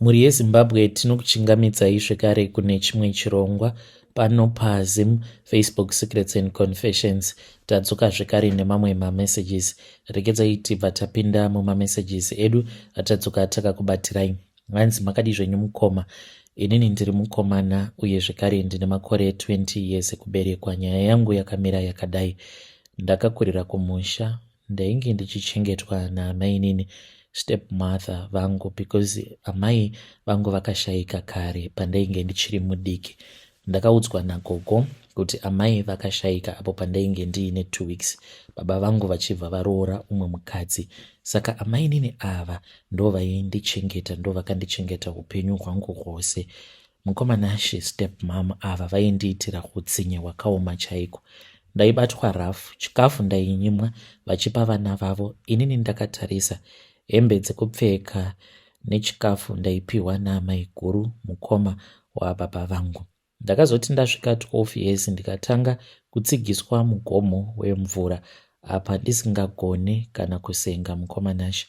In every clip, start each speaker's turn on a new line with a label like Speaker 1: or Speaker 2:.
Speaker 1: Mhuri yeZimbabwe tinokuchingamidzai zvekare kune chimwe chirongwa pano paZim Facebook Secrets and Confessions. Tadzoka zvekare nemamwe mamessages. Regedzai tibva tapinda mumamessages edu atadzoka takakubatirai. Hanzi makadii zvenyu mukoma? Inini ndiri mukomana uye zvekare ndine makore 20 years ekuberekwa. Nyaya yangu yakamira yakadai. Ndakakurira kumusha ndainge ndichichengetwa naamainini step mother vangu because amai vangu vakashaika kare pandainge ndichiri mudiki. Ndakaudzwa nagogo kuti amai vakashaika apo pandainge ndiine 2 weeks baba vangu vachibva varoora umwe mukadzi. Saka amainini ava ndovaindichengeta, ndovakandichengeta upenyu hwangu hwose. Mukoma Nashe step mom ava vaindiitira hutsinye hwakaoma chaiko. Ndaibatwa rough, chikafu ndainyimwa vachipa vana vavo inini ndakatarisa. Hembe dzekupfeka nechikafu ndaipihwa naamaiguru mukoma wababa vangu. Ndakazoti ndasvika 12 years ndikatanga kutsigiswa mugomo wemvura apa ndisingagone kana kusenga mukoma Nashe.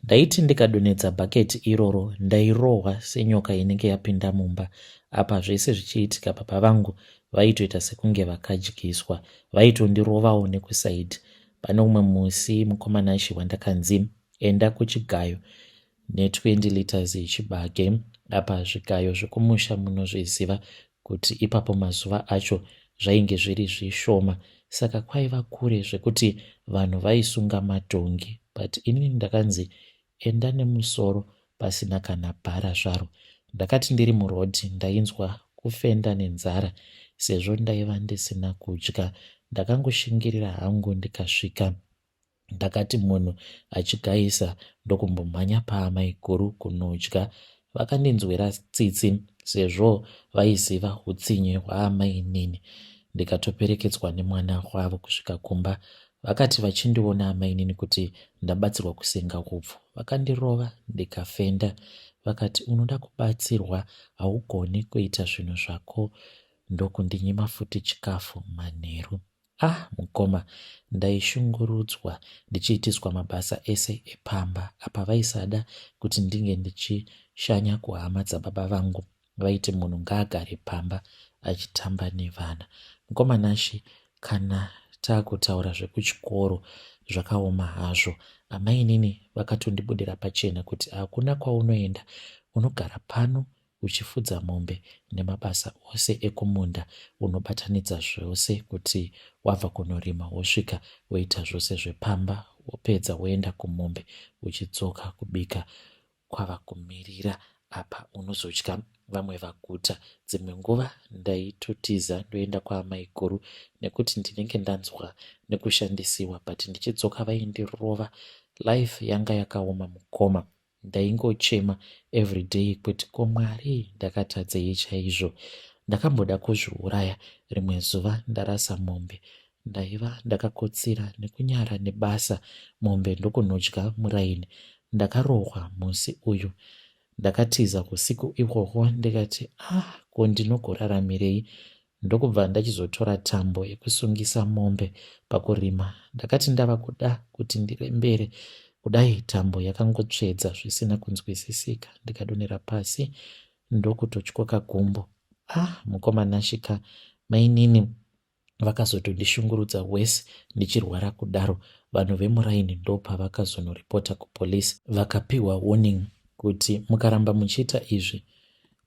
Speaker 1: Ndaiti ndikadonhedza bucket iroro ndairohwa senyoka inenge yapinda mumba. Apa zvese zvichiitika baba vangu vaitoita sekunge vakadyiswa. Vaitondirovawo nekusaidi. Pane umwe musi mukoma Nashe wandakanzi enda kuchigayo ne20 litres yechibage. Apa zvigayo zvekumusha munozviziva kuti ipapo mazuva acho zvainge zviri zvishoma saka kwaiva kure zvekuti vanhu vaisunga madhongi but inini ndakanzi enda nemusoro pasina kana bhara zvaro. Ndakati ndiri murodhi ndainzwa kufenda nenzara sezvo ndaiva ndisina kudya. Ndakangoshingirira hangu ndikasvika. Ndakati munhu achigaisa ndokumbomhanya paamaiguru kunodya. Vakandinzwira tsitsi sezvo vaiziva hutsinye hwaamainini ndikatoperekedzwa nemwana wavo kusvika kumba. Vakati vachindiona amainini kuti ndabatsirwa kusenga hupfu vakandirova ndikafenda. Vakati unoda kubatsirwa haugoni kuita zvinhu zvako ndokundinyima futi chikafu manheru. Ah mukoma ndaishungurudzwa ndichiitiswa mabasa ese epamba apa vaisada kuti ndinge ndichishanya kuhama dzababa vangu vaiti munhu ngaagare pamba achitamba nevana. Mukoma Nashe kana takutaura zvekuchikoro zvakaoma hazvo. Amainini vakatondibudira pachena kuti hakuna kwaunoenda unogara pano uchifudza mombe nemabasa ose ekumunda unobatanidza zvose kuti wabva kunorima wosvika woita zvose zvepamba wopedza woenda kumombe uchidzoka kubika kwava kumirira apa unozodya vamwe vaguta. Dzimwe nguva ndaitotiza ndoenda kwaamaiguru nekuti ndinenge ndanzwa nekushandisiwa but ndichidzoka vaindirova. Life yanga yakaoma mukoma. Ndaingochema everyday kuti ko Mwari ndakatadzei chaizvo. Ndakamboda kuzviuraya rimwe zuva ndarasa mombe. Ndaiva ndakakotsira nekunyara nebasa mombe ndokunodya muraini. Ndakarohwa musi uyu. Ndakatiza husiku ihwohwo ndikati ah ko ndinogoraramirei Ndokubva ndachizotora tambo yekusungisa mombe pakurima. Ndakati ndava kuda kuti ndirembere kudai tambo yakangotsvedza zvisina kunzwisisika ndikadonera pasi ndokutotyoka gumbo. Ah mukoma Nashy ka mainini vakazotondishungurudza worse ndichirwara kudaro. Vanhu vemuraini ndopavakazonoripota kupolice vakapihwa warning kuti mukaramba muchiita izvi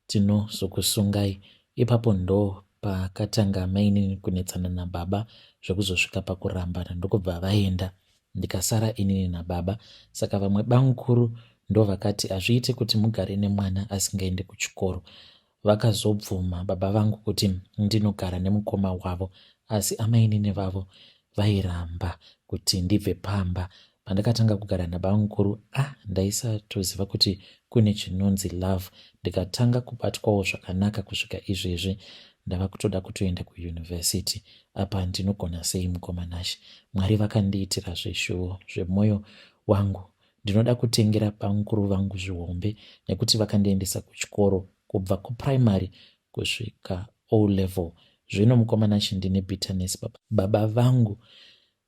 Speaker 1: tinozokusungai. Ipapo ndoo pakatanga mainini kunetsana nababa zvekuzosvika pakurambana ndokubva vaenda ndikasara inini nababa. Saka vamwe bamukuru ndovakati hazviite kuti mugare nemwana asingaende kuchikoro. Vakazobvuma baba vangu kuti ndinogara nemukoma wavo asi amainini vavo vairamba kuti ndibve pamba. Pandakatanga kugara nabamukuru ah ndaisatoziva kuti kune chinonzi love ndikatanga kubatwawo zvakanaka kusvika izvezvi ndava kutoda kutoenda kuuniversity. Apa ndinogona sei mukoma Nashe? Mwari vakandiitira zvishuwo zvemwoyo wangu. Ndinoda kutengera bamukuru vangu zvihombe nekuti vakandiendesa kuchikoro kubva kuprimary kusvika O level. Zvino mukoma Nashe ndine bitterness baba vangu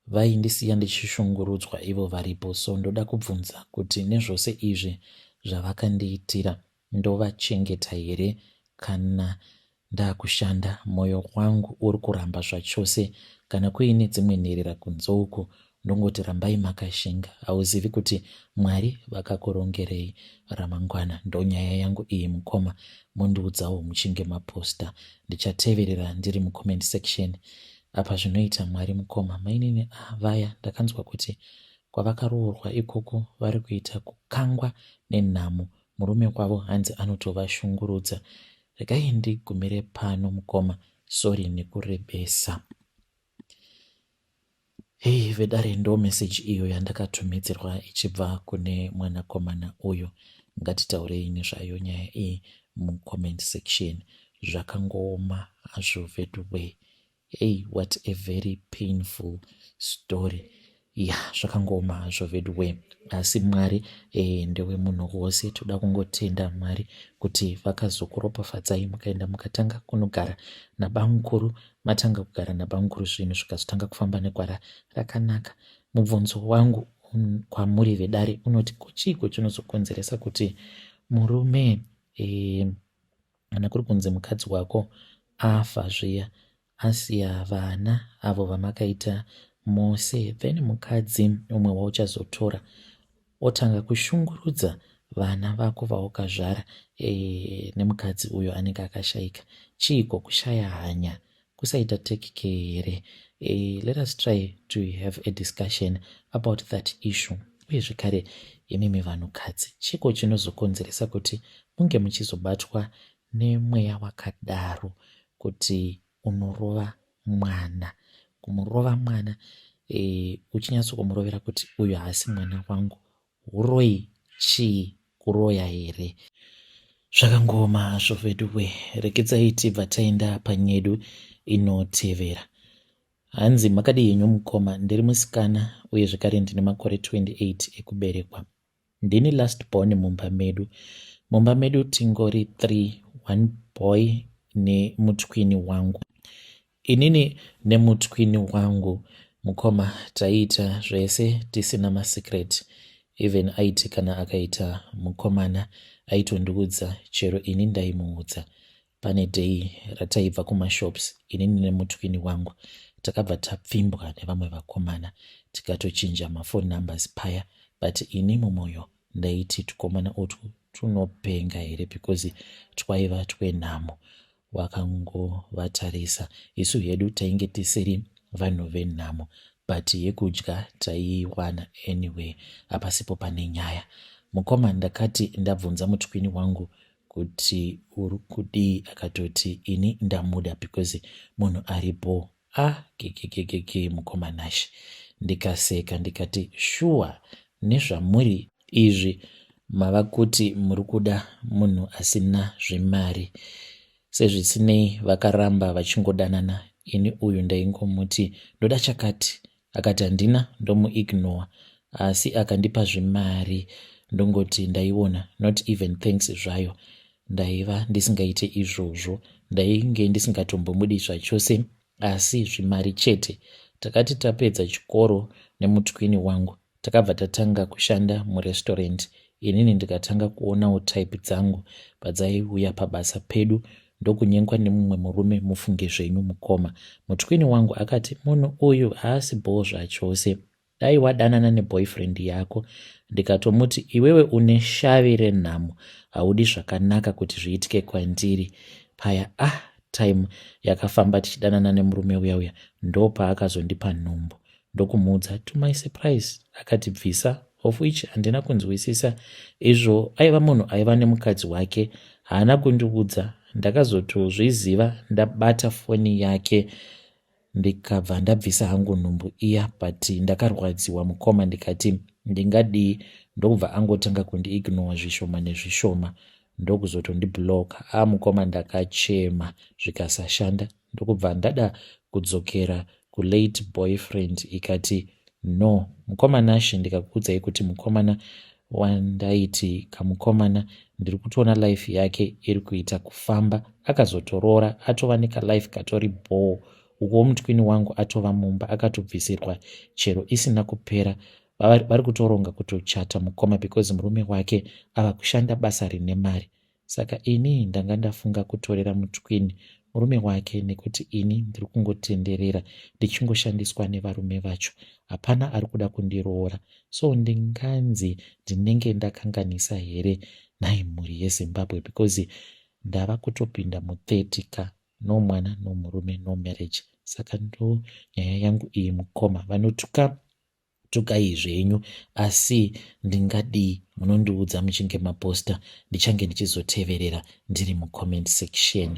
Speaker 1: vaindisiya ndichishungurudzwa ivo varipo so ndoda kubvunza kuti nezvose izvi zvavakandiitira Ndovachengeta here kana ndakushanda? Moyo wangu uri kuramba zvachose. Kana kuine dzimwe nherera kunze uku ndongoti rambai makashinga. Hauzivi kuti Mwari vakakurongerei ramangwana. Ndonyaya yangu iyi mukoma, mondiudzawo muchinge maposta. Ndichateverera ndiri mucomment section. Apa zvinoita Mwari mukoma. Mainini ah, vaya ndakanzwa kuti kwavakaroorwa ikoko vari kuita kukangwa nenhamo. Murume wavo hanzi anotovashungurudza. Regai ndigumire pano mukoma, sorry nekurebesa. Hey vedare ndo message iyo yandakatumidzirwa ichibva kune mwanakomana uyu. Ngatitaurei nezvayo nyaya iyi mucomment section. Zvakangooma hazvo veduwee. Hey what a very painful story. Ya zvakangooma hazvo veduwee. Asi Mwari eh, ndewe munhu wose. Toda kungotenda Mwari kuti vakazokuropafadzai mukaenda mukatanga kunogara nabamukuru. Matanga kugara nabamukuru zvinhu zvikazotanga kufamba negwara rakanaka. Mubvunzo wangu kwamuri vedare unoti ko chiiko chinozokonzeresa kuti murume eh, kana kuri kunzi mukadzi wako afa zviya asiya vana avo vamakaita mose then mukadzi umwe wauchazotora otanga kushungurudza vana vako vaukazvara e, nemukadzi uyo anenge akashaika chiiko kushaya hanya kusaita take care here e, let us try to have a discussion about that issue uye zvekare imimi vanhukadzi chiko chinozokonzeresa kuti munge muchizobatwa nemweya wakadaro kuti unorova mwana kumurova mwana e, uchinyatso kumurovera kuti uyu haasi mwana wangu huroyi chii kuroya here zvakangooma hazvo veduwe regedzai tibva taenda panyedu inotevera hanzi makadii henyu mukoma ndiri musikana uye zvekare ndine makore 28 ekuberekwa ndini last born mumba medu mumba medu tingori 3 one boy nemutwini wangu inini nemutwini wangu mukoma taiita zvese tisina masecret even aiti kana akaita mukomana aitondiudza chero ini ndaimuudza pane day rataibva kumashops inini nemutwini wangu takabva tapfimbwa nevamwe vakomana tikatochinja maphone numbers paya but ini mumwoyo ndaiti tukomana utwu tunopenga here because twaiva twenhamo wakangovatarisa isu hedu tainge tisiri vanhu venhamo but yekudya taiiwana anyway hapasipo pane nyaya mukoma ndakati ndabvunza mutwini wangu kuti uri kudii akatoti ini ndamuda because munhu aripo ah gegegegege mukoma Nashe ndikaseka ndikati shuwa nezvamuri izvi mava kuti muri kuda munhu asina zvemari sezvisinei vakaramba vachingodanana ini uyu ndaingomuti ndoda chakati akati handina ndomuignore asi akandipa zvemari ndongoti ndaiona not even thanks zvayo ndaiva ndisingaite izvozvo ndainge ndisingatombomudi zvachose asi zvimari chete takati tapedza chikoro nemutwini wangu takabva tatanga kushanda murestaurant inini ndikatanga kuonawo type dzangu padzaiuya pabasa pedu ndokunyengwa nemumwe murume mufunge zvenyu mukoma mutwini wangu akati munhu uyu haasi bhoo zvachose dai wadanana neboyfriend yako ndikatomuti iwewe une shavi renhamo haudi zvakanaka kuti zviitike kwandiri paya ah time yakafamba tichidanana nemurume uya uya ndopaakazondipa nhumbu ndokumuudza to my surprise akati bvisa of which handina kunzwisisa izvo aiva munhu aiva nemukadzi wake haana kundiudza ndakazotozviziva ndabata foni yake ndikabva ndabvisa hangu nhumbu iya but ndakarwadziwa mukoma ndikati ndingadii ndokubva angotanga kundiignore zvishoma nezvishoma ndokuzotondibloka a mukoma ndakachema zvikasashanda ndokubva ndada kudzokera kulate boyfriend ikati no mukoma Nashe ndikakuudzai kuti mukomana wandaiti kamukomana ndiri kutoona life yake iri kuita kufamba akazotoroora atova nekalife katori bhoo ukuwo mutwini wangu atova mumba akatobvisirwa chero isina kupera vari kutoronga kutochata mukoma because murume wake ava kushanda basa rine mari. Saka ini ndanga ndafunga kutorera mutwin murume wake nekuti ini ndiri kungotenderera ndichingoshandiswa nevarume vacho. Hapana ari kuda kundiroora. So ndinganzi ndinenge ndakanganisa here nhai mhuri yeZimbabwe because ndava kutopinda mu 30 ka no mwana no murume no marriage. Saka ndo nyaya yangu iyi mukoma vanotuka tukai zvenyu asi ndingadii munondiudza muchinge maposta ndichange ndichizoteverera ndiri mucomment section.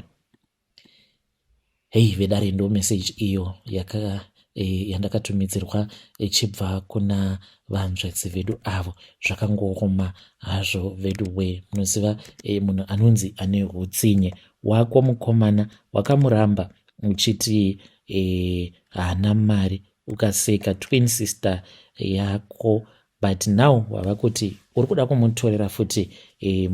Speaker 1: Hei vedare ndo message iyo yaka e, yandakatumidzirwa ichibva kuna vanzvadzi vedu avo. Zvakangooma hazvo vedu we munoziva e, munhu anonzi ane hutsinye wako mukomana wakamuramba uchiti e, haana mari ukaseka twin sister yako but now wava kuti uri kuda kumutorera futi e,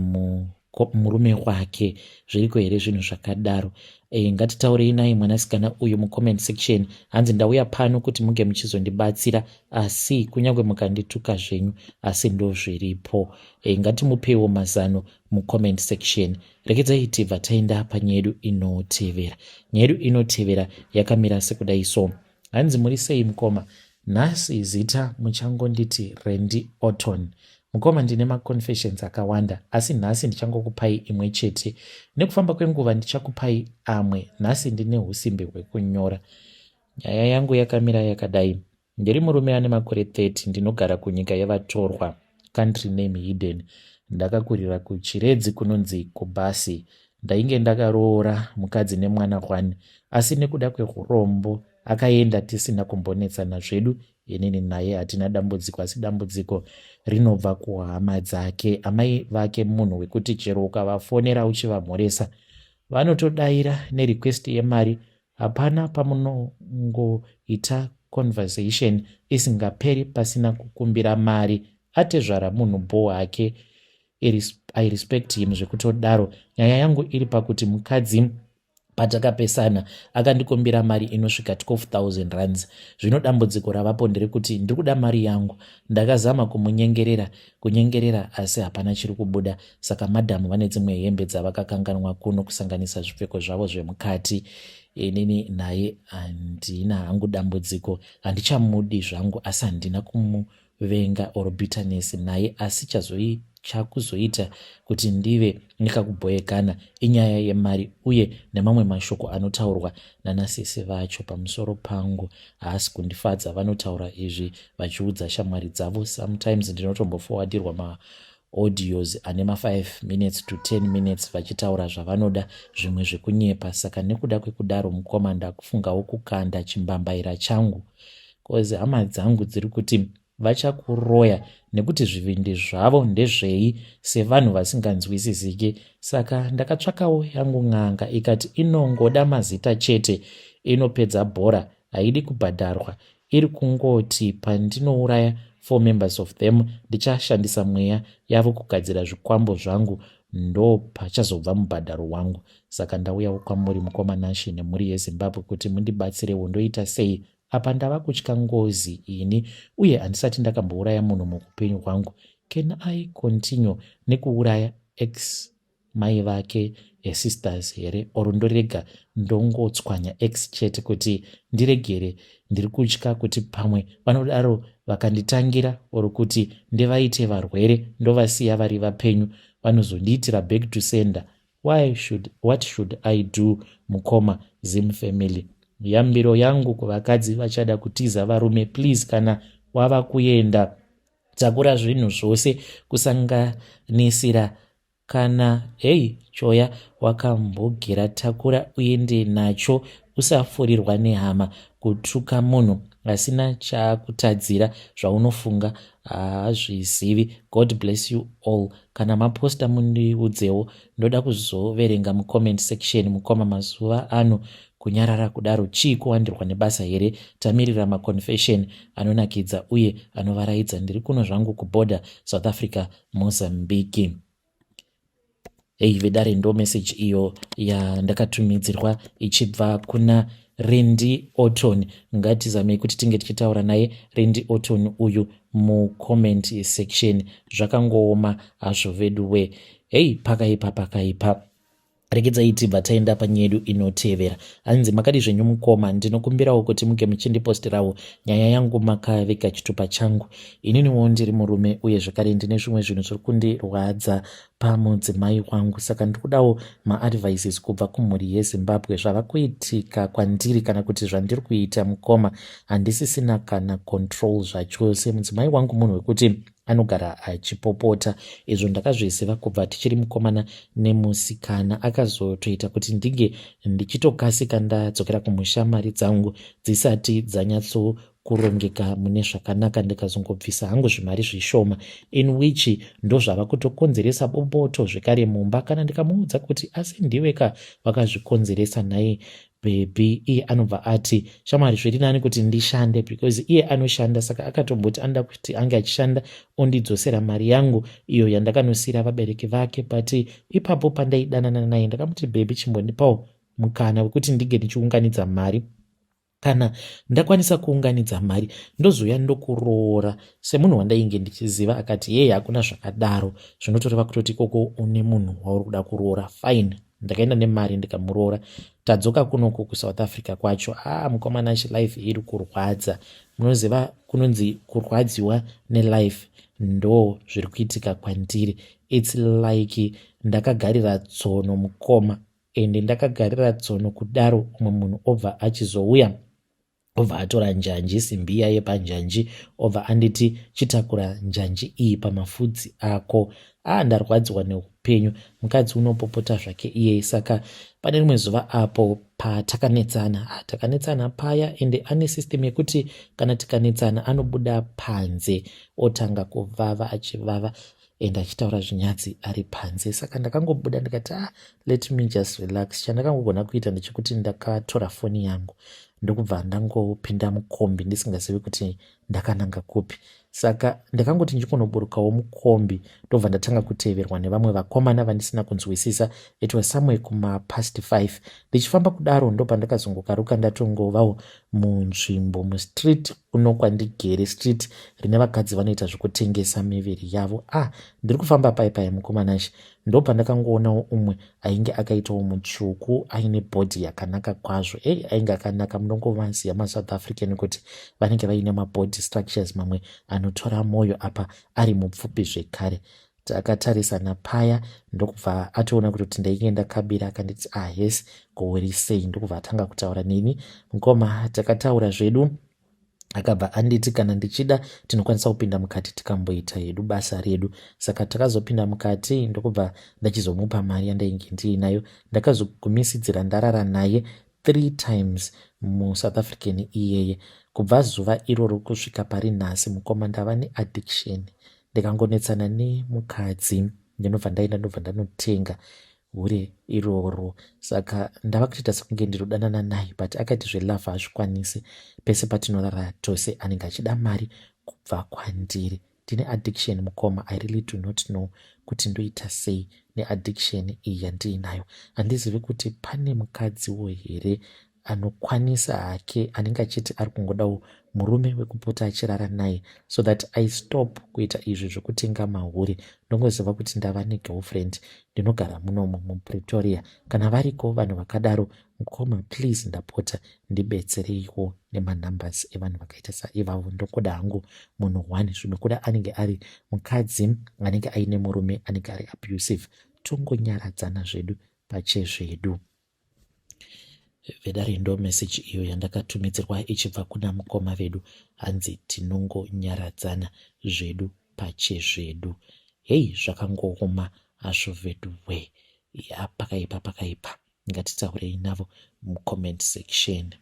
Speaker 1: murume wake. Zviriko here zvinhu zvakadaro? E, ngatitaurei naye mwanasikana uyu mucomment section. Hanzi ndauya pano kuti muge muchizondibatsira asi kunyange mukandituka zvenyu asi ndo zviripo. E, ngatimupewo mazano mucomment section. Regedzai tibva taenda panyaya yedu inotevera. Nyaya yedu inotevera yakamira sekudai so. Hanzi muri sei mukoma? Nhasi zita muchangonditi Randy Orton. Mukoma ndine maconfessions akawanda asi nhasi ndichangokupai imwe chete. Nekufamba kwenguva ndichakupai amwe. Nhasi ndine husimbe hwekunyora. Nyaya yangu yakamira yakadai. Ndiri murume ane makore 30 ndinogara kunyika yevatorwa, country name hidden. Ndakakurira kuChiredzi kunonzi kuBhasi. Ndainge ndakaroora mukadzi nemwana one asi nekuda kwehurombo akaenda tisina kumbonetsana zvedu inini naye hatina dambudziko asi dambudziko rinobva kuhama dzake. Amai vake munhu wekuti chero ukavafonera uchivamhoresa vanotodaira nerequest yemari. Hapana pamunongoita conversation isingaperi pasina kukumbira mari. Atezvara munhu bho hake, I respect him zvekutodaro. Nyaya yangu iri pakuti mukadzi patakapesana akandikumbira mari inosvika 12,000 rands. Zvino dambudziko ravapo nderekuti ndiri kuda mari yangu. Ndakazama kumunyengerera kunyengerera asi hapana chiri kubuda. Saka madhamu vane dzimwe hembe dzavakakanganwa kuno kusanganisa zvipfeko zvavo zvemukati. Inini naye handina hangu dambudziko, handichamudi zvangu asi handina kumuvenga or bitterness naye asi chakuzoita kuti ndive nekakubhoyekana inyaya yemari uye nemamwe mashoko anotaurwa nanasisi vacho pamusoro pangu haasi kundifadza. Vanotaura izvi vachiudza shamwari dzavo. Sometimes ndinotombofowadhirwa maaudios ane ma5 minutes to 10 minutes vachitaura zvavanoda zvimwe zvekunyepa. Saka nekuda kwekudaro mukoma ndakufungawo kukanda chimbambaira changu cause hama dzangu dziri kuti vachakuroya nekuti zvivindi zvavo ndezvei sevanhu vasinganzwisisiki. Saka ndakatsvakawo yangu n'anga ikati inongoda mazita chete inopedza bhora haidi kubhadharwa. Iri kungoti pandinouraya 4 members of them ndichashandisa mweya yavo kugadzira zvikwambo zvangu ndo pachazobva mubhadharo wangu. Saka ndauyawo kwamuri mukoma Nashe nemhuri yeZimbabwe kuti mundibatsirewo ndoita sei apa ndava kutya ngozi ini uye handisati ndakambouraya munhu muupenyu hwangu. Can I continue nekuuraya ex mai vake sisters here or ndorega ndongotswanya ex chete kuti ndiregere? Ndiri kutya kuti pamwe vanodaro vakanditangira or kuti ndivaite varwere ndovasiya vari vapenyu vanozondiitira back to sender. Why should, what should I do mukoma Zim family? Yambiro yangu kuvakadzi vachada kutiza varume, please, kana wava kuenda takura zvinhu zvose kusanganisira kana hei choya wakambogera takura uende nacho. Usafurirwa nehama kutuka munhu asina chaakutadzira. Zvaunofunga haazvizivi. God bless you all. Kana maposta mundiudzewo ndoda kuzoverenga mucomment section. Mukoma mazuva ano kunyarara kudaro chii? Kuwandirwa nebasa here? Tamirira maconfession anonakidza uye anovaraidza. Ndiri kuno zvangu kuborder South Africa Mozambique. Hei vedare ndo message iyo yandakatumidzirwa ichibva kuna Randy Orton. Ngatizamei kuti tinge tichitaura naye Randy Orton uyu mucomment section. Zvakangooma hazvo veduwe. Hei, pakaipa pakaipa. Regedzai tibva taenda panyaya yedu inotevera. Hanzi makadi zvenyu mukoma, ndinokumbirawo kuti muge muchindipostirawo nyaya yangu makaviga chitupa changu. Ininiwo ndiri murume uye zvekare ndine zvimwe zvinhu zviri kundirwadza pamudzimai wangu, saka ndikudawo maadvices kubva kumhuri yeZimbabwe. Zvava kuitika kwandiri kana kuti zvandiri kuita mukoma, handisisina kana control zvachose. Mudzimai wangu munhu wekuti anogara achipopota. Izvo ndakazviziva kubva tichiri mukomana nemusikana. Akazotoita kuti ndinge ndichitokasika ndadzokera kumusha mari dzangu dzisati dzanyatso kurongeka mune zvakanaka, ndikazongobvisa hangu zvimari zvishoma, in which ndozvava kutokonzeresa boboto zvekare mumba. Kana ndikamuudza kuti asi ndiweka vakazvikonzeresa nhai baby, iye anobva ati, "Shamwari, zviri nani kuti ndishande," because iye anoshanda. Saka akatomboti anoda kuti ange achishanda ondidzosera mari yangu iyo yandakanosiyira vabereki vake. But ipapo pandaidanana naye ndakamuti, "Baby, chimbondipawo mukana wekuti ndinge ndichiunganidza mari. Kana ndakwanisa kuunganidza mari, ndozouya ndokuroora semunhu wandainge ndichiziva." Akati, "Yeye, hakuna zvakadaro, zvinotoreva kutoti ikoko une munhu wauri kuda kuroora." Fine, ndakaenda nemari ndikamuroora. Tadzoka kunoku kuSouth Africa kwacho, a ah, mukomana, chilife iri kurwadza. Munoziva kunonzi kurwadziwa nelife, ndo zviri kuitika kwandiri. It's like ndakagarira tsono mukoma, ende ndakagarira tsono kudaro, umwe munhu obva achizouya, obva atora njanji, simbi iya yepanjanji, obva anditi, "Chitakura njanji iyi pamafudzi ako." A, ndarwadziwa neupenyu. Mukadzi unopopota zvake iyeye. Saka pane rimwe zuva apo patakanetsana, takanetsana paya, ende ane system yekuti kana tikanetsana anobuda panze otanga kuvava, achivava ende achitaura zvinyadzi ari panze. Saka ndakangobuda ndikati, "Ah, let me just relax." Chandakangogona kuita ndechekuti ndakatora foni yangu, ndokubva ndangopinda mukombi ndisingazivi kuti ndakananga kupi. Saka ndakangoti ndichikonoburukawo mukombi, ndobva ndatanga kuteverwa nevamwe vakomana vandisina kunzwisisa. It was somewhere kumapast 5. Ndichifamba kudaro, ndopandakazongokaruka ndatongovawo munzvimbo mustreet kuno kwandigere, street rine vakadzi vanoita zvekutengesa miviri yavo. Ah, ndiri kufamba pai pai, mukomanashe, ndopandakangoonawo umwe ainge akaitawo mutsvuku, aine body yakanaka kwazvo. Ei, ainge akanaka. Munongovaziva maSouth African kuti vanenge vaine mabody structures mamwe anotora mwoyo, apa ari mupfupi zvekare. Takatarisana paya, ndokubva atoona kuti ndainge ndakabira. Akanditi, "Ah, yes, goweri sei?" Ndokubva atanga kutaura neni mukoma. Takataura zvedu, akabva anditi kana ndichida tinokwanisa kupinda mukati tikamboita hedu basa redu. Saka takazopinda mukati, ndokubva ndachizomupa mari yandainge ndiinayo. Ndakazogumisidzira ndarara naye three times muSouth African iyeye. Kubva zuva iroro kusvika pari nhasi, mukoma, ndava neaddiction. Ndikangonetsana nemukadzi, ndinobva ndaenda, ndobva ndanotenga hure iroro. Saka ndava kutoita sekunge ndinodanana naye, but akati zvelove hazvikwanisi. Pese patinorara tose anenge achida mari kubva kwandiri. Ndine addiction mukoma. I really do not know kuti ndoita sei neaddiction iyi yandiinayo. Handizivi kuti pane mukadziwo here anokwanisa hake, anenge achiti ari kungodawo murume wekupota achirara naye, so that I stop kuita izvi zvekutenga mahure. Ndongoziva kuti ndava negirlfriend. Ndinogara munomu muPretoria. Kana variko vanhu vakadaro mukoma, please, ndapota, ndibetsereiwo nemanumbers evanhu vakaita saivavo. Ndokuda hangu munhu one, zvimwe kuda anenge ari mukadzi anenge aine murume anenge ari abusive, tongonyaradzana zvedu pachezvedu. Vedare, ndo meseji iyo yandakatumidzirwa ichibva kuna mukoma vedu. Hanzi tinongonyaradzana zvedu pachezvedu. Hei, zvakangooma hazvo vedu we. Ya, pakaipa pakaipa. Ngatitaurei navo mucomment section.